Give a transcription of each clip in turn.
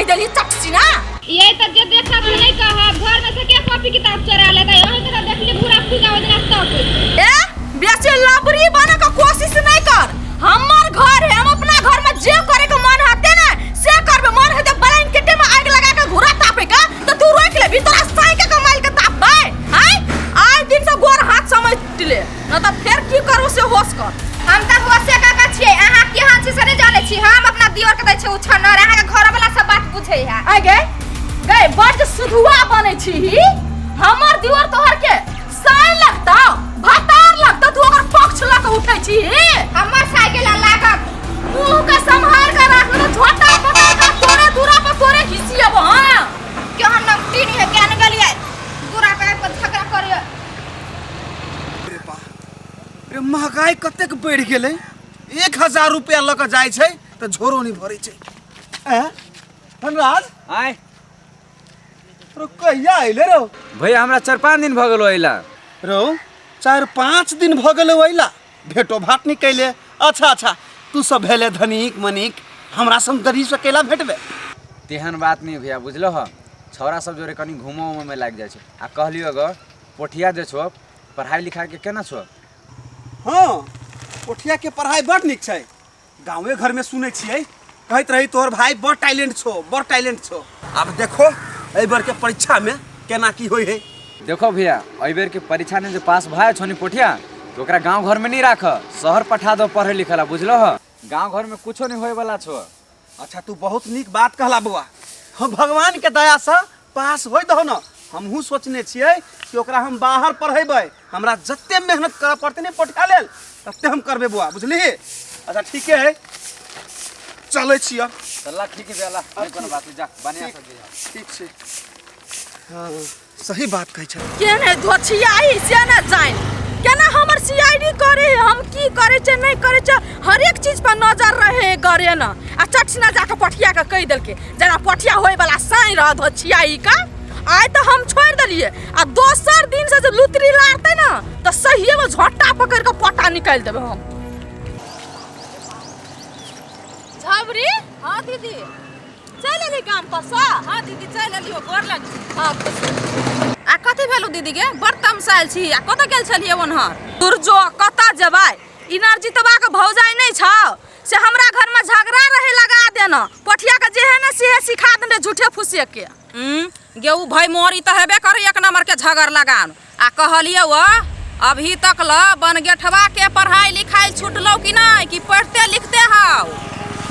कहि देली चटसिना। ये त जे देखब से नहीं कहब, घर में से के कॉपी किताब चोरा लेतै? अहीं के त देखली घूरा फुका ओहि दिना तक। ए, बेसी लबरी बने के कोशिश नहीं कर। हमर घर है, हम अपना घर में जे करे के मन हेतै ने से करबे। मन हेतै ब्लैंकेटे में आगि लगा के घूरा तापे के त तू रोक लेबी? तोरा साई के कमाइल के तापबै? आय आइ दिन से गोर हाथ समझ ले, न त फेर की करबो से होश कर। हम त होशे का का छियै, अहाँ केहन छी से नहीं जानै छी। हम अपना दियोर के दै छियै उछन्नर, अहाँ के घर वाला सब बात बुझै है। आइ गे गए, बड्ड सुधुआ बनै छी। हमर दियोर तोहर के साई लगता, भतार लगता, तू ओकर पक्ष लऽ के उठै छी। हमर साइकिल लागत। मुंह के संभाल के राख, न झोटा पकड़ के तोरे दूरा पर तोरे घिसियब। हां, केहन नमकीन है, केहन गेलियै दूरा पे आबि कऽ झगड़ा करियै। रे बा रे, महगाई कतेक बढ़ि गेलै। 1000 रुपया लऽ कऽ जाइ छै तऽ झोरो नहि भरै छै। ऐं धनराज, आय रो, कहिया अयले रो? भैया, हमरा 4-5 दिन भऽ गेलो अयला। रो, 4-5 दिन भऽ गेलै अयला, भेटो भाट नहि कैले। अच्छा अच्छा, तू सब भेले धनिक मनिक, हमरा सब गरीब से कैला भेटबे? तेहन बात नहीं भैया, बुझलो ह, छौड़ा सब जोरे कनि घूमो उमो में लागि जाइ छै। आ कहलियो अगर पोठिया जे छौ, पढ़ाई लिखाई के केना छौ? हाँ, पोठिया के पढ़ाई बड़ नीक छै। गाँवे घर में सुनै छियै, कहैत रही तोहर भाई बड़ टैलेंट छौ, बड़ टैलेंट छौ। आब देखो एहि बेर के परीक्षा में केना की होइ है। देखो भैया, एहि बेर के परीक्षा में जे पास भए छौ नि पोठिया, तो ओकरा गाँव घर में नहीं राख, शहर पठा दो पढ़े लिखे ला, बुझलो ह? गाँव घर में कुछो नहीं होए वाला छौ। अच्छा, तू बहुत नीक बात कहला बौआ। हम भगवान के दया से पास होय दहो न, हमहूँ सोचने छियै कि ओकरा हम बाहर पढ़ेबै। हमरा जते मेहनत करऽ पड़तै ने पोठिया लेल, तते हम करबै बौआ, बुझलिही? अच्छा, ठीके है, चलै छी अब। चल, ठीक है भैया, ला, नहीं कोनो बात नहीं, जा बढ़िया से जइहा। ठीक छै। हाँ, सही बात कहै छै। केने धोछियाही से ने जानि केना हमर सीआईडी करे है, हम की करे छै नहीं करे छै, हरेक चीज पर नजर रहे है करे न। आ चटसिना जाके पठिया के कहि देलकै, जेना पठिया होय वाला साई रह धोछियाही का। आइ तऽ हम छोड़ि देलियै, आ दोसर दिन से जे लुतरी लारतै ने तऽ सहिए में झोटा पकड़ि के पटा निकालि देबै हम। झबरी। हाँ दीदी। चलि एली गाम पर सँ? हाँ दीदी, चलि एलियो, गोर लग। हाँ, खुश। आ कथी भेलौ दीदी गे, बड़ तमसायल छी? आ कतऽ गेल छलियै ओनहर? दुर्जो, कतऽ जेबै? इनर्जी तबा के भौजाई नहीं छौ से हमरा घर में झगड़ा रहे लगा देना। पोठिया के जे है ने सेहे सिखा देने झूठे फूसे के। गे उ भाई मोरी तऽ हेबे करे एक नंबर के झगड़ लगान। आ कहलियै व अभी तक ल बनगेठवा के पढ़ाई लिखाई छुटलौ कि नहीं, कि पढ़ते लिखते हौ?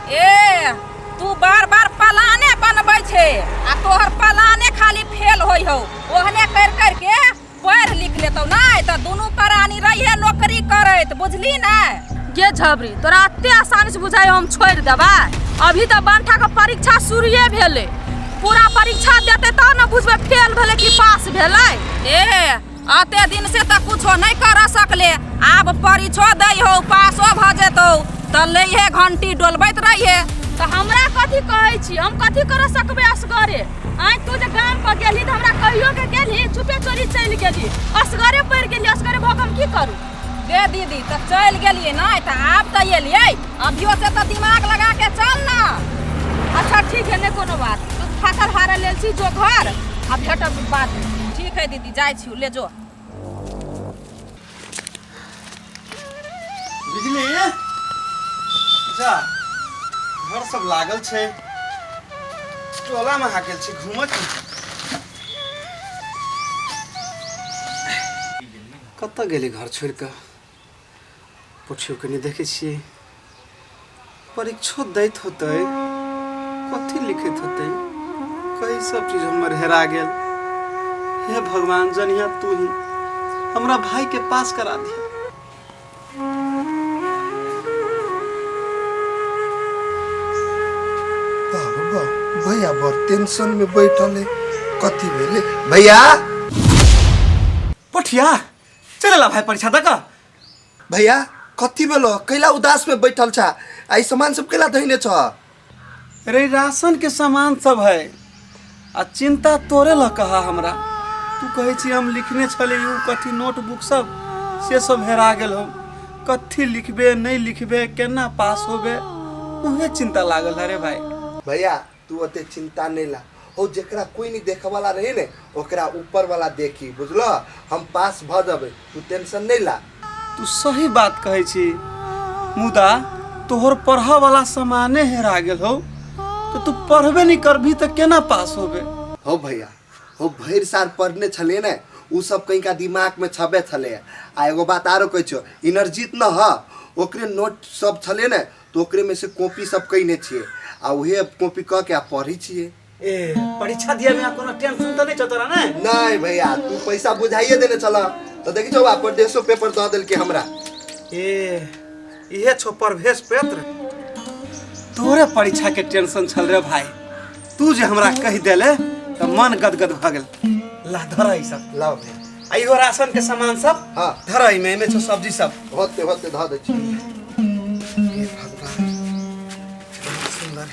ए, तू बार बार पलाने बनबै छे आ तोहर पलाने खाली फेल होइ हौ। ओहने कर कर के पढ़ लिख लेतौ नहीं तऽ दुनू प्राणी रहिए नौकरी करैत, बुझली ने? गे झबरी, तोरा एते आसानी से बुझाइ हम छोड़ि देबै? अभी तऽ बंठा के परीक्षा शुरुए भेलै, पूरा परीक्षा देतै तब ने बुझबै फेल भेलै कि पास भेलै। ए, अते दिन से तऽ कुछो नहीं कर सकले, आब परीक्षो दै हौ, पासो भऽ जेतौ तऽ लैहे घंटी डोलबैत रहिहे। तऽ हमरा कथी कहै छी, हम कथी कर सकबै असगरे? आँय, तू जे गाम पर गेलही तऽ हमरा कहियो के गेलही, चुपे चोरी चलि गेलही, असगरे पड़ि गेली। असगरे भऽ कऽ हम की करू? गे दीदी, तऽ चलि गेलियै नहि तऽ आब तऽ एलियै, अभियो से तऽ दिमाग लगा के चल ना। अच्छा ठीक है, नहि कोनो बात, तू थाकल हारल लेल छी, जो घर, आ भेटब बाद में। ठीक है दीदी, जाइ छी, ले जो। बिजली जा, घर सब लागल छै, टोला में हाकेल छै घूमत। कतऽ गेलै घर छोड़ि कऽ? पुछियो कनि, देखै छियै परीक्षो दैत होतै, कथी लिखैत होतै? कई सब चीज हमर हेरा गेल। हे भगवान, जनिया तू ही हमरा भाई के पास करा दिया। वाह वाह, भैया बड़ टेंशन में बैठल है, कथी भेलै भैया? पठिया, चले ला भाई परीक्षा दऽ कऽ। भैया, कथी भेलो? कैला उदास में बैठल छा? आ ई सामान सब कैला धइने छ? रे, राशन के सामान सब है, आ चिंता तोरे ल कहा हमरा। तू कहै छी हम लिखने छली उ कथी नोटबुक सब, से सब हेरा गेल। हम कथी लिखबे, नहीं लिखबे, केना पास होबे, उहे चिंता लागल है रे भाई। भैया। तू ओते चिंता नहीं ला। हो जेकरा कोई नहीं देखे वाला रहे ने ओकरा ऊपर वाला देखी, बुझल? हम पास भ जबै, तू टेंशन नहीं ला। तू सही बात कहै छी, मुदा तोहर पढ़ऽ वाला सामाने हेरा गेल हौ, तो तू पढ़बे नहीं करबी तऽ केना पास होबे? हो भैया, हो भरि साल पढ़ने छलियै ने, उ सब कहीं का दिमाग में छबे छलै। आ एगो बात आरो कहै छियौ, इनरजीत न ह ओकरे नोट सब छलै ने, तो ओकरे में से कॉपी सब कइने छियै आ उहे कॉपी कऽ के आ पढ़ै छियै। ए परीक्षा दिए में कोनो टेंशन तऽ नहीं छौ तोरा ने? नहीं भैया, तू पैसा बुझाइए देने छल तो देखी छौ परदेशो पेपर दऽ देलकै हमरा। ए इहे छौ प्रवेश पत्र, तोरे परीक्षा के टेंशन छल रे भाई, तू जे हमरा कहि देले तऽ मन गदगद भऽ गेल। ला धर ई सब। लाओ भैया। आ इहो राशन के सामान सब। हाँ। धर एहिमे, एहिमे छौ सब्जी सब। होते होते धऽ दै छी। हे भगवान, बहुत सुंदर।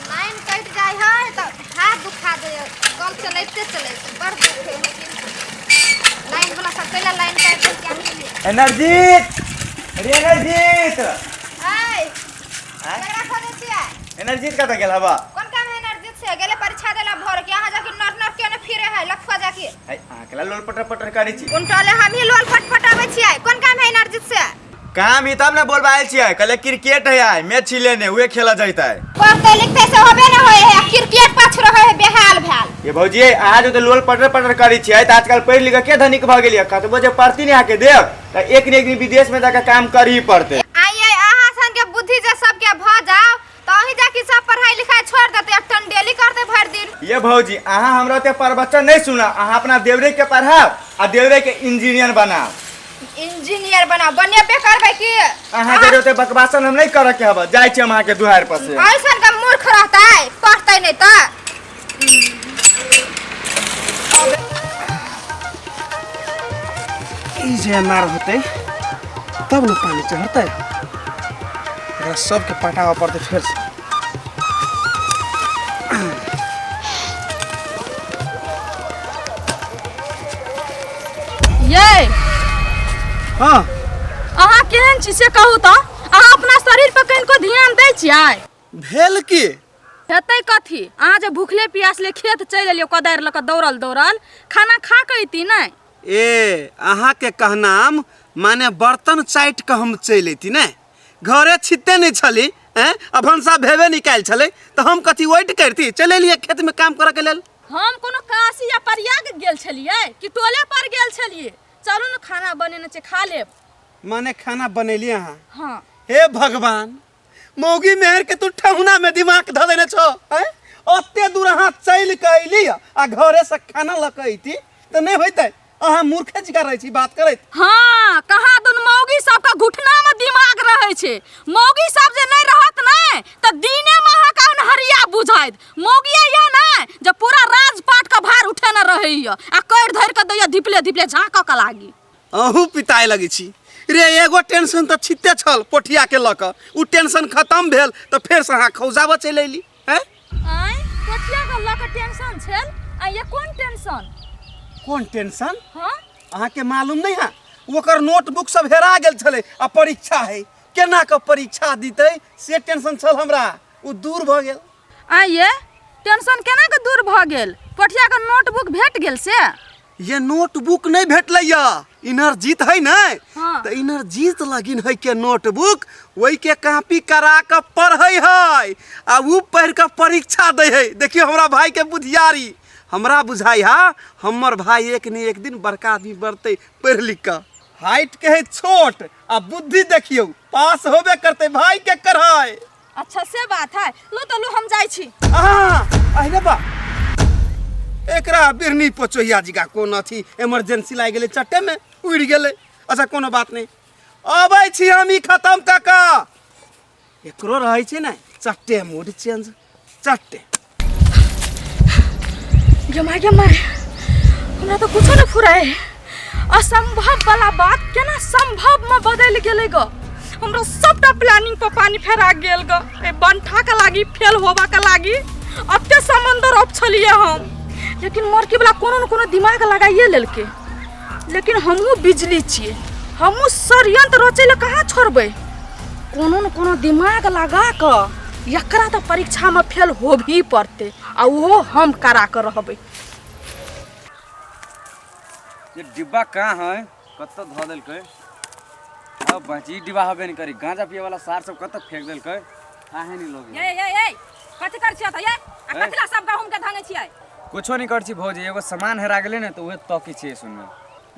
लाइन कटि जाइ है तऽ हाथ दुखा दै, कल चलैते चलैते बड़ दुख है, लेकिन लाइन वाला सब कैला लाइन काटि देलकै अभी। एनर्जीत, अरे एनर्जीत। ऐ, केकरा खोजै छियै? एनर्जीत कतऽ गेल हबा? कोन काम है एनर्जीत से? गेलै परीक्षा देला भोर के, अहाँ जाके नर नर केने फिरे है लफुआ जाके। है अहाँ केला लोल पटर पटर करै छी? कोन टोले हमही लोल फटफटाबै छियै? कोन काम है एनर्जीत से? काम ही तब ने बोलबा आयल छियै, कहले क्रिकेट है आइ मैच छी लेने, उहे खेला जैतै। पढ़ते लिखते से होबे न होय है, क्रिकेट पाछु रहै है बेहाल भेल। ये भौजी अहाँ जो लोल पटर पटर करै छियै तऽ आजकल पढ़ि लिख के धनिक भऽ गेलियै, कतबो जे पढ़ती ने अहाँके देव तऽ एक ने एक दिन विदेश में जाके काम करही पड़तै। आइ अहाँ सन के बुद्धि जे सबके भऽ जाओ तऽ अहीं जाके सब पढ़ाई लिखाई छोड़ देतै आ टंडेली करतै भरि दिन। ये भौजी अहाँ हमरा ओते प्रवचन नहीं सुना, अहाँ अपना देवरे के पढ़ाओ आ देवरे के इंजीनियर बनाओ। इंजीनियर बनाओ, बनेबे करबै की? अहाँ के ओते बकवासन हम नहीं करऽ के हब, जाइ छी हम अहाँ के दुआर पर से। ऐसन का मूर्ख रहतै, पढ़तै नहीं तऽ। ई जे अनार होतै तब ने पानी चढ़तै, एकरा सबके पटाबऽ पड़तै फेर से। ये हाँ अहाँ केहन छी से कहू तऽ, अहाँ अपना शरीर पर कनिको ध्यान दै छियै? भेल की? हेतै कथी, अहाँ जे भूखले प्यासले खेत चलि एलियै कोदारि लऽ कऽ दौड़ल दौड़ल, खाना खा कऽ अयती नहि? ए अहाँके कहनाम माने बर्तन चाटि कऽ हम चलि अयती ने? घरे छिते नहि छली हैं, आ भनसा भेबे नहि कयल छलै तऽ हम कथी वेट करती, चलि एलियै खेतमे काम करऽके लेल। हम कोनो काशी या प्रयाग गेल छलियै कि टोले पर गेल छलियै? चलू ने खाना बनेने छै, खा लेब। माने खाना बनेलियै अहाँ? हाँ। हे भगवान, मौगी मेहर के तू ठहुना में दिमाग धऽ देने छौ हैं? ओते दूर अहाँ चलि कऽ अयली आ घरे से खाना लऽ कऽ अयती तऽ नहि होइतै? अहाँ मूर्खे जकाँ रहै छी बात करैत। हाँ, कहाँ दुन मौगी सबके घुटना में दिमाग रहै छै, मौगी सब जे नहि रहत ने तऽ दिने में अहाँके अन्हरिया बुझाइत। मौगिया यऽ ने जे पूरा राजपाट के भार उठेने रहैया आ करि धरि कऽ दैया धिपले धिपले झाँकऽ के लागी। अहूँ पिताए लगै छी रे, एगो टेंशन तऽ छिते छल पोठिया के लऽ कऽ, उ टेंशन खत्म भेल तऽ फेरसँ अहाँ खौजाबऽ चलि अयली हैं? आँय पोठिया के लऽ कऽ टेंशन छल, आ ये कोन टेंशन? कोन टेंशन? हाँ अहाँके मालूम नहीं है, ओकर नोटबुक सब हेरा गेल छलै आ परीक्षा है, केना कऽ परीक्षा दितै से टेंशन छल हमरा, उ दूर भऽ गेल। आँय ये टेंशन केना कऽ दूर भऽ गेल? पोठिया के नोटबुक भेट गेल से? ये नोटबुक नहीं भेटलै या, इनरजीत है ने। हाँ। तऽ इनरजीत लगिन है के नोटबुक, ओहि के कॉपी करा कऽ पढ़ै है आ उ पढ़ि कऽ परीक्षा दै है। देखियौ हमरा भाई के बुधियारी, हमरा बुझाइ है हमर भाई एक ने एक दिन बड़का आदमी बनतै पढ़ि लिख कऽ। हाइट के है छोट आ बुद्धि देखियौ पास होबे करतै भाई के कढ़ाई। अच्छा से बात है, लो तो लो हम जाइ छी। अरे बा एकरा बिरनी पोचोहिया जी का कोन अथी इमरजेंसी लागि गेलै, चट्टे में उड़ि गेलै। अच्छा कोनो बात नहीं, अबै छी हम ई खत्म कऽ कऽ। एकरो रहै छै ने चट्टे मूड चेंज, चट्टे। गे माय गे माय, हमरा तऽ कुछो नहि फुराय, असंभव वाला बात केना संभव में बदलि गेलै ग। हमरा सबटा प्लानिंग पर पानी फेरा गेल ग। ए बंठा के लागी फेल होबा के लागी अते समंदर अप छलिए हम, लेकिन मरकी वाला कोनो न कोनो दिमाग लगाइए लेलकै। लेकिन हमहूँ बिजली छियै, हमहूँ षड्यंत्र रचै लए कहाँ छोड़बै। कोनो न कोनो दिमाग लगा कऽ एकरा तऽ परीक्षामे फेल होबही पड़तै आ ओहो हम करा कऽ रहबै। ये डिब्बा कहाँ है, कतऽ धऽ देलकै? अब बची डिब्बा हबे नहीं करी, गांजा पिए वाला सार सब कतऽ फेंक देलकै, काहे नहीं लोग। ये ये ये कथी कर छियै त ये आ ए? कथी ला सब गहूम के धांगे छियै? कुछो नहीं कर छी भौजी, एगो सामान हेरा गेलै ने तऽ उहे तकी छियै सुनमे।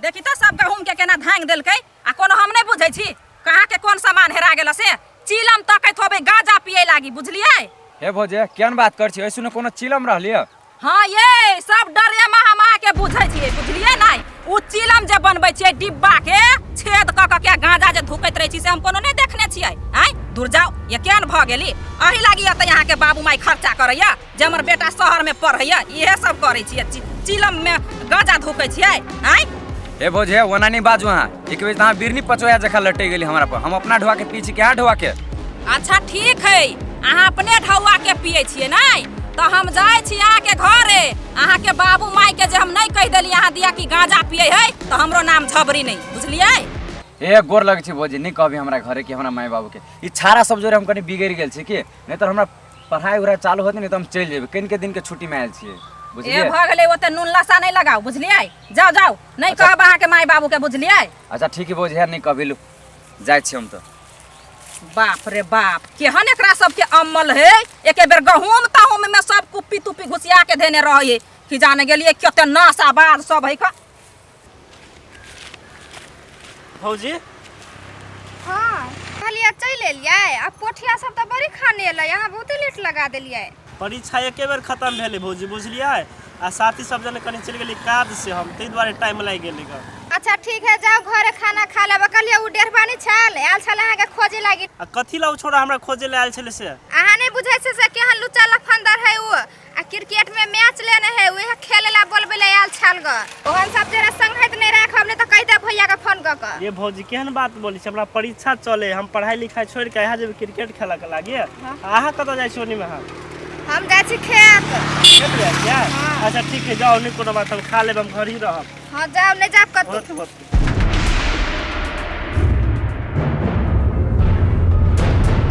देखी तऽ सब गहूम के केना धांग देलकै आ कोनो हम नहि बुझै छी कहाँ के कोन सामान हेरा गेल से चिलम तकैत होबै गांजा पिए लागी, बुझलियै? हे भौजी, केहन बात कर छी, ऐसने कोनो चिलम रहलियै? हाँ ये सब डरे महा महा के बुझै छियै, बुझलियै नहि? उ चिलम जे बनबै छियै डिब्बा के छेद कऽ कऽ के गांजा जे धुकैत रहै छी से हम कोनो नहि देखने छियै। आँय दूर जाउ, ये केहन भऽ गेली? अही लागी एतऽ अहाँके बाबू माय खर्चा करैया जे हमर बेटा शहरमे पढ़ैया, इहे सब करै छियै, चिलम मे गांजा धुकै छियै। आँय हे भौजी, हे ओना नहीं बाजू अहाँ, एक बेर अहाँ बिरनी पचोया जखा लटक गेली हमरा पर, हम अपना ढोआ के पी छी कि अहाँ ढोआ के? अच्छा ठीक है, अहाँ अपने ढौआ के पिए छियै नहि तऽ हम जाइ छी अहाँके घरे, अहाँके बाबू माय के जे हम नहि कहि देली अहाँ दिया कि गांजा पिए है तऽ हमरो नाम झबरी नहि, बुझलियै? ए गोर लगै छी भौजी, नहीं कहबी हमरा घरे कि हमरा माय बाबू के ई छाड़ा सब जोरे हम कनि बिगड़ि गेल छी कि नहीं तऽ हमरा पढ़ाई उढ़ाई चालू होतै नहीं तऽ हम चलि जेबै, कनिके दिन के छुट्टी में आयल छियै, ए बुझलियै? भऽ गेलै, ओते नून लसा नहि लगाउ, बुझलियै? जाउ जाउ, नहि कहब अहाँके माय बाबू के, बुझलियै? अच्छा ठीक है भौजी, हे नहीं कहबी, लू जाइ छी हम तऽ। बाप रे बाप, केहन एकरा सबके अमल है, एके बेर गहूम तहूम में सब कुप्पी तुप्पी घुसिया के धेने रहै कि जाने गेलियै कते नशाबाज सब है का। भौजी हाँ कहलियै चलि एलियै, आ पोठिया सब तऽ बड़ी खाने एलै, अहाँ बहुते लेट लगा देलियै। परीक्षा एके बेर खतम भेलै भौजी, बुझलियै? आ साथी सब जने कनि चलि गेली काज से, हम ताहि दुआरे टाइम लागि गेलै ग। अच्छा ठीक है, जाओ घरे खाना खा लेब। कहलियै ओ डेढ़बानी छल, आयल छल अहाँके खोजे लागी। आ कथी ला ओ छोड़ा हमरा खोजे ला आयल छलै से? अहाँ नहि बुझै छै से केहन लुच्चा लफंदर है ओ, आ क्रिकेट में मैच लेने है, उहे खेले ला बोलबै ला आयल छल ग। ओहन सब जरा संगत नहि राखब, नहि तऽ कहि देब भैया के फोन कऽ कऽ। ये भौजी केहन बात बोलै छी, हमरा परीक्षा चले, हम पढ़ाई लिखाई छोड़ि के यहाँ जेबै क्रिकेट खेलऽ के लागी? अहाँ कतऽ जाइ छी ओनीमे? अहाँ? हम जाइ छी खेत। खेत जाइ छियै? अच्छा ठीक है, जाउ, नहि कोनो बात, हम खा लेब, हम घर ही रहब। हाँ जाउ, नहि जायब कतौ। होत होत।